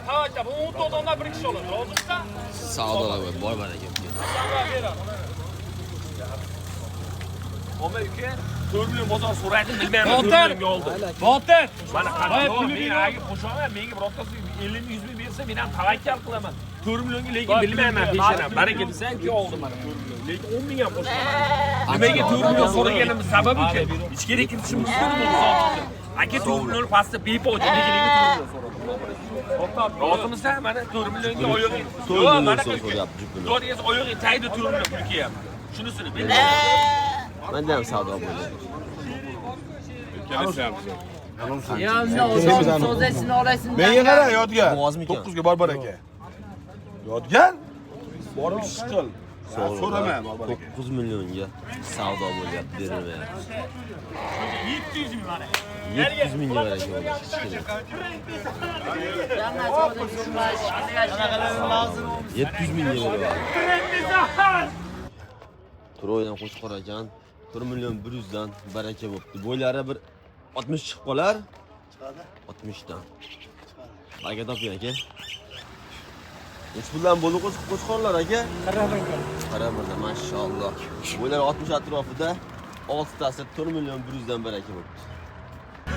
Tavakkal, bu 10 ta odamdan bir kishi oladi. Rozimisan? Savdolar bor baraka. Omma uka 4 million bozor so'raydi, bilmayman. Botir! 4 millionga oldi. Botir! Mana Voy, qara, puli men yo'q. agar qo'shaman, menga birortasi 50 ming, 100 ming bersa, men ham tavakkal qilaman. 4 millionga lekin Voy, bilmayman puli yo'q. peshana. Baraka desang, uka oldi mana 4 million. Lekin 10 ming ham qo'shaman. Nimaga 4 million so'raganimiz sababi uka? Ichkariga kiritishim mumkin bo'ldi sotuvchi. Aka 4 million pastda befoyda, lekin nega 4 million so'radim? Rozimisan? Mana 4 millionga oyog'ing. 4 Yo'q, million mana so'm uka. so'rayapti jup bilan. Yo'q, degasi oyog'ing tagida 4 million pul kelyapti. Shunisini bil. Menda ham savdo bo'ldi. Menga qara Yodgar. Bo'g'ozmikan? 9 ga bor aka. Yodgar? Borib ish qil. So'rama bor aka. 9 millionga savdo bo'lyapti, berilmayapti. 700 ming mana. 700 mingga baraka bo'ldi. Kichkina. 700 mingga beryapti. Turoydan qo'chqor ekan. 1 million 100 dan baraka bo'pti. Bo'ylari bir 60 chiqib qolar. Chiqadi. 60 dan. Baraka toping aka. Nechi puldan bo'ldi qo'chqorlar aka? 41 dan mashalloh. Bo'ylari 60 atrofida 6 tasi 4 million 100 dan baraka bo'pti.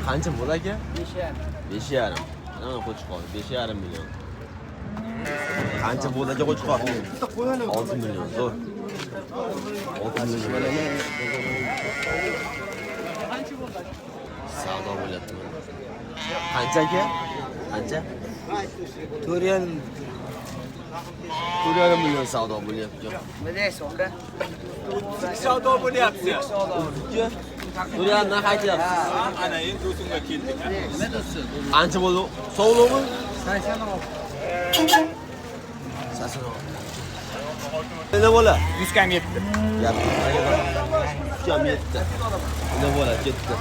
Qancha bo'ldi aka? 5.5. 5.5. Mana qo'chqor 5.5 million. Qancha bo'ldi aka qo'chqor? 6 million, zo'r. 6 million. Savdo bo'lyapti mana. Qancha aka? Qancha? 4.5. 4.5 million savdo bo'lyapti. Nima deysiz aka? Savdo bo'lyapti. 32. 4.5 dan qaytyapsiz. Ana endi o'zimga keldik. Qancha bo'ldi? Sovliqmi? 86. 86. Nima bo'la? 100 kam yetdi. Gap. Ukam yetdi. Nima bo'la ketdi.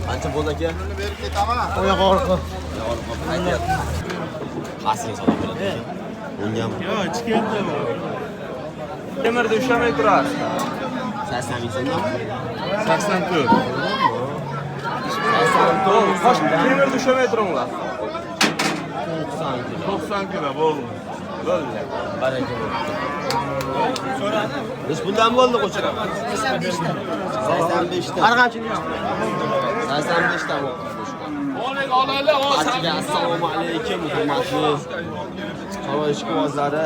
Qancha bo'ldi aka? Berib ketaman. Oyoq og'riq. Qaytyapti. Pastga savdo bo'ladi. Ungami? Yo'q, chiqyapti. Temirda ushlamay turasiz. 80 ming so'mdanmi? 84. 84. Qosh temirda ushlamay turinglar. 90 kilo. 90 kilo bo'ldi. Bo'ldi. Baraka bo'ldi. Nechi puldan bo'ldi qo'chqor? 85 dan. 85 dan. 85 dan bo'ldi qo'chqor. Oling, olaylik, Barchaga assalomu alaykum hurmatli chorva ishqibozlari,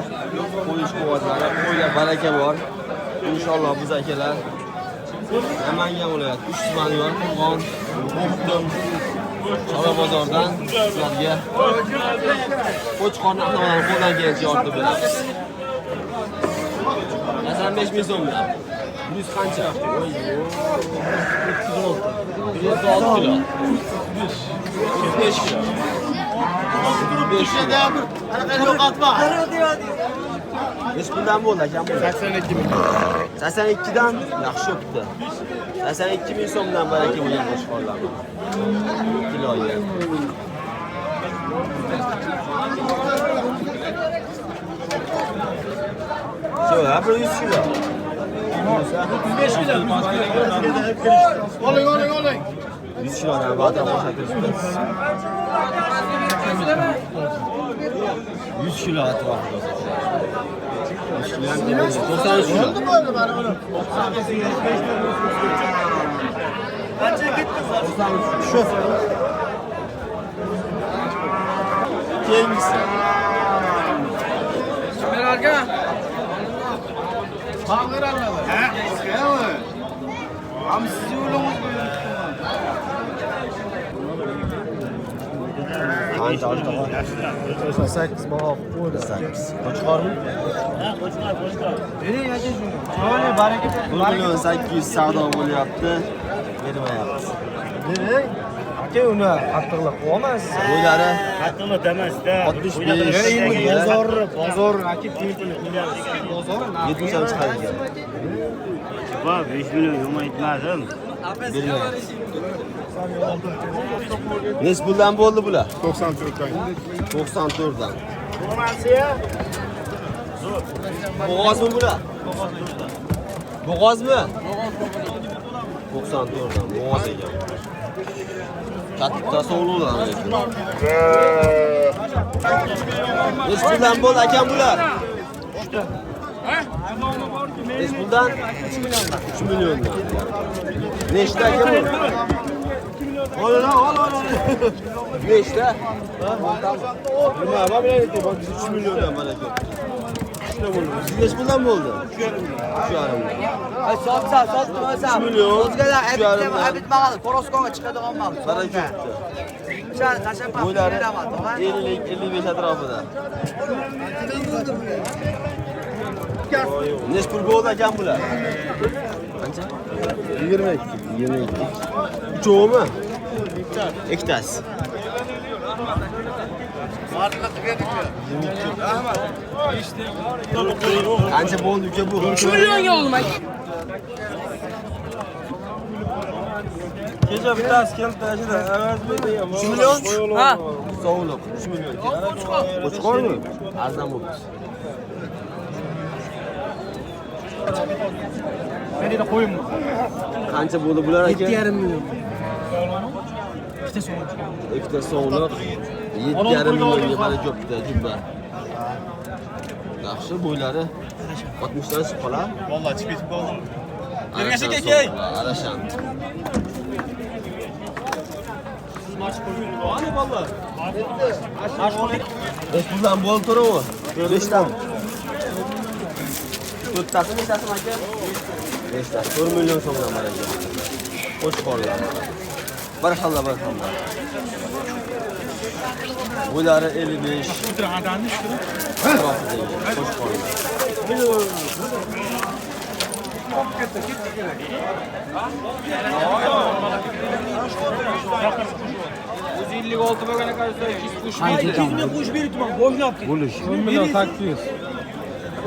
qo'y ishqibozlari, qo'ylar baraka bor. Inshaalloh biz akalar Namangan viloyati 3 tumani Yorqinqon, Bo'xtim, Chorva bozoridan sizlarga qo'chqor narx-navolarni qo'ldan kelgancha yoritib beramiz. 85 ming so'mdan. 100 qancha? 136 kilo. 35 kilo. 35 kilo. Nechi puldan bo'ldi akam bu? 82 ming. 82 dan yaxshi o'tdi. 82 ming so'mdan baraka bo'lgan qo'chqorlar. Kiloga. Shu, bir 100 kilo. 35 kilo. Oling, oling, oling. 100 kilodan va'da bo'shatirishdi. 100 kilo atrofida. 100 kilo ham demaydi. 93 kilo. Bo'ldi, mana uni. Shu. Keyingisi. Ha? Am siz yo'lingiz Qancha oldi? 8 baho qo'ydi. 8. Qo'chqormi? Qo'chqor, qo'chqor. Bering aka shuni. Chiroyli baraka. 1 million 800 savdo bo'lyapti. Bermayapti. Bering. Aka uni qattiqlab qo'yamasiz. Bo'ylari Qattiqlik emasda. 65. Endi bozorni, bozor aka teng puli qo'yamiz. Bozori 70 ham chiqadi ekan. Bor, 5 million yomon aytmadim. Bermayapti. Nechi puldan bo'ldi bular? 94 dan. 94 dan. Bo'g'ozmi bular? Bo'g'ozmi? 94 dan bo'g'oz ekan. Katta sovluqlar lekin. Necha puldan bo'ldi akam bular? Necha puldan? 3 milliondan. 3 milliondan. Nechta akam bu? Ol ol ol. Nechta? Nima, nima bilan aytyapman? 3 milliondan mana aka. Uchta bo'ldi. Siz necha puldan bo'ldi? 3,5. Ay sotsa, sotdim o'zim. 3 million. O'zgalar Uch yarimdan. aytib Koroskonga chiqadigan mol. Baraka bo'pti. O'shani tashlab Bo'ylari beraman, tog'a. 50-55 atrofida. Necha pul bo'ldi akam bular? Qancha? 22. 22. Uchovmi? Ikkitasi. Qancha bo'ldi uka bu? 3 millionga oldim aka. Kecha bittasi kelib tashidi. 3 million? Ha. Sovliq 3 million. Qo'chqormi? Arzon bo'libdi. Meni qo'yimmi? Qancha bo'ldi bular aka? 7,5 million. Ikkita sovliq. Ikkita sovliq 7,5 millionga mana ko'pda jubba. Yaxshi bo'ylari 60 dan chiqib qolar. Vallahi chiqib ketib qoldim. Ergash aka, Arashan. Besh puldan bo'ldi to'rimi? 5 tami? 4 tasi nechtasimi aka? 5 tasi. 4 million so'mdan mana aka. Qo'chqorlar. Bir xilda, bir xilda. Bo'ylari 55. Atrofidagi qo'chqorlar.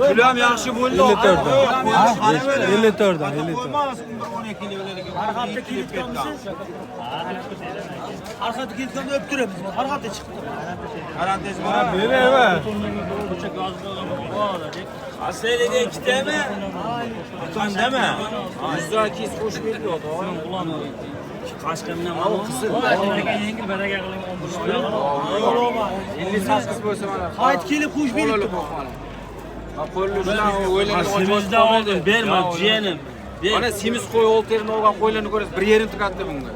Puli ham yaxshi bo'ldi. 54 dan. 54 dan, 54. Har hafta kelib turamiz. Har hafta kelib turamiz, o'pib turamiz. Har hafta chiqib turamiz. Parantez bor. Beraymi? Aslida ikkitami? Qandami? 100 qo'shib berdi. Yengil baraka qiling 11 58 bo'lsa mana. Qayt kelib qo'shib berib turamiz. Semizdan oldim, berma jiyanim. Ber. Mana semiz qo'y olterini olgan qo'ylarni ko'rasiz, bir yerini tukatdi bunga.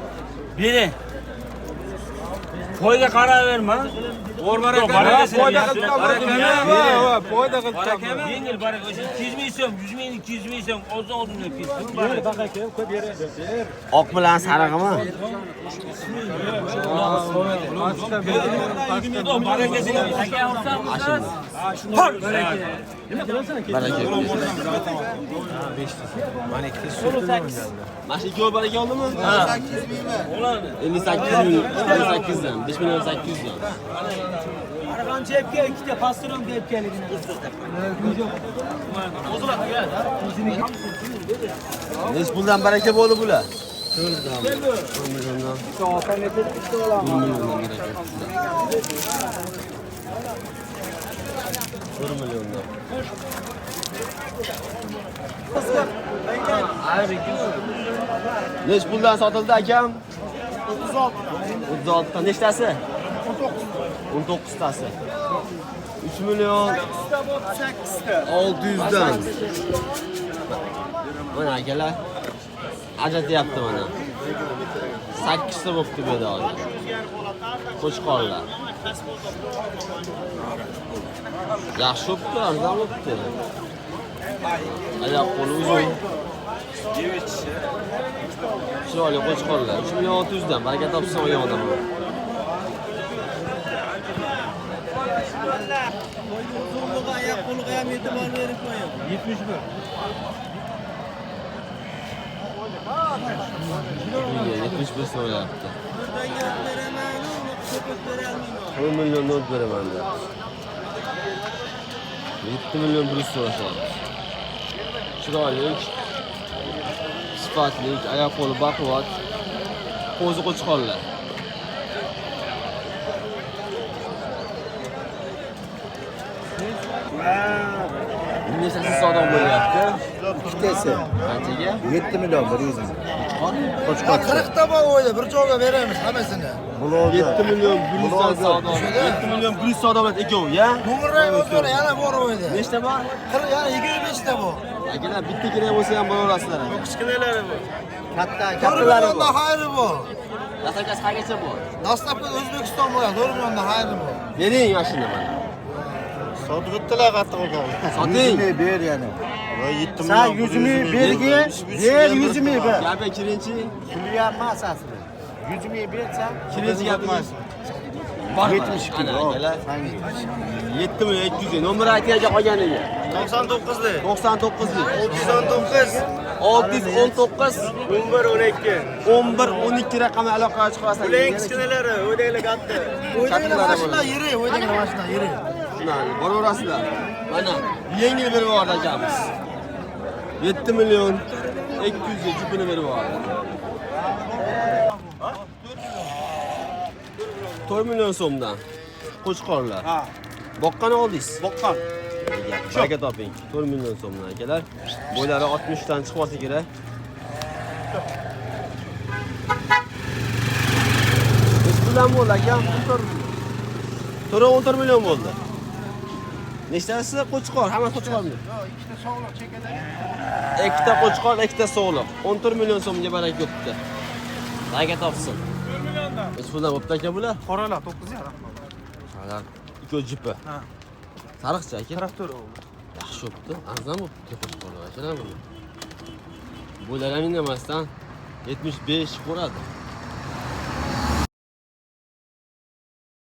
Beri. Qo'yga qaraverma. Foyda qilib Foyda qilib topdi. Yengil baraka. O'sha 200 ming so'm, 100 ming, 200 ming so'm ozdan oldin ketdim. Baraka. Oq bilan sarig'imi? Barakasini aka olsam, Baraka. Mana shu ikkovi baraka oldimi? Ha. 58 ming, 58 dan, 5 million 800 dan. Arg'amchi olib kel, ikkita pastorom olib kelgan. Necha puldan baraka bo'ldi bular? 4 milliondan. 4 milliondan baraka. 4 milliondan. Necha puldan sotildi akam? 36. 36 ta nechtasi? 19 tasi. 3 million 600 dan. Mana akalar ajratyapti mana. 8 ta bo'pti bu yerda hozir. Qo'chqorlar. Yaxshi bo'pti, arzon bo'pti. Oyoq qo'li uzun. Chiroyli qo'chqorlar. 3 million 600 dan baraka topsin olgan odam. Uzunluğu ayak koluğa ham e'tibor berib qo'ying. 71. 71 so'rayapti. Birdanga o't beraman, uni ko'p o't berolmayman. 1 million not beraman deyapti. 7 million 100 so'rashyapti. Chiroyli, sifatli, oyoq qo'li baquvvat, qo'zi qo'chqorlar. Nechtasi savdo bo'lyapti? Ikkitasi. Qanchaga? 7 million 100 ming. Qo'chqor? Qo'chqor. 40 ta bor o'yda, bir joyga beramiz hammasini. 7 million 100 dan savdo. 7 million 100 savdo bo'ladi ikkovi, ya? Nomerlar o'zlari yana bor o'ydi. Nechta bor? 40 yana 25 ta bor. Akalar bitta kerak bo'lsa ham boraverasizlar. Kichkinalari bu. Katta, 4 kattalari millionda bor. xayri bor. Dastlabkasi qaygacha bor? Dastlabki O'zbekiston bo'ladi, 4 millionda xayri bor. Bering mashina mana. Sotib bitdilar qattiq ekan. Soting. Ber yana. Sen 100 ming bergin, ber 100 ming ber. Gapi kirinchi. Puli ham emas aslida. 100 ming bersan, Kirinchi gapingiz. Bor. 72 Ana akalar. 7 million 200. Nomer ayting aka qolganiga. 99lik. 99lik. 619 619 11 12. 11 12 raqami aloqaga chiqasizlar. Bular eng kichkinalari, o'ydagilar katta. O'ydagilar mashina yeri, o'ydagilar mashina yeri. Shunday, boraverasizlar. Mana yengil berib yubordi akamiz. 7 million 200 ga jupini berib yubordi. 4 million so'mdan qo'chqorlar. Ha. Boqqan oldingiz. Boqqan. Baraka toping. 4 million so'mdan akalar. Bo'ylari 60 dan chiqib olsa kerak. Necha puldan bo'ldi akam? 14 million. To'ra 14 million bo'ldi. Nechtasi qo'chqor? Hammasi qo'chqormi? Yo'q, ikkita sog'liq chekada. Ikkita qo'chqor, ikkita sog'liq. 14 million so'mga baraka o'tdi. Baraka topsin. 4 milliondan. Necha puldan bo'pti aka bular? Qoralar 9,5. Qoralar ikkovi jipi. Ha. Sariqcha aka. Traktor o'g'li. Yaxshi bo'pti. Arzon bo'pti qo'chqorlar akalar buni. Bo'ylari ham indamasdan 75 ko'radi.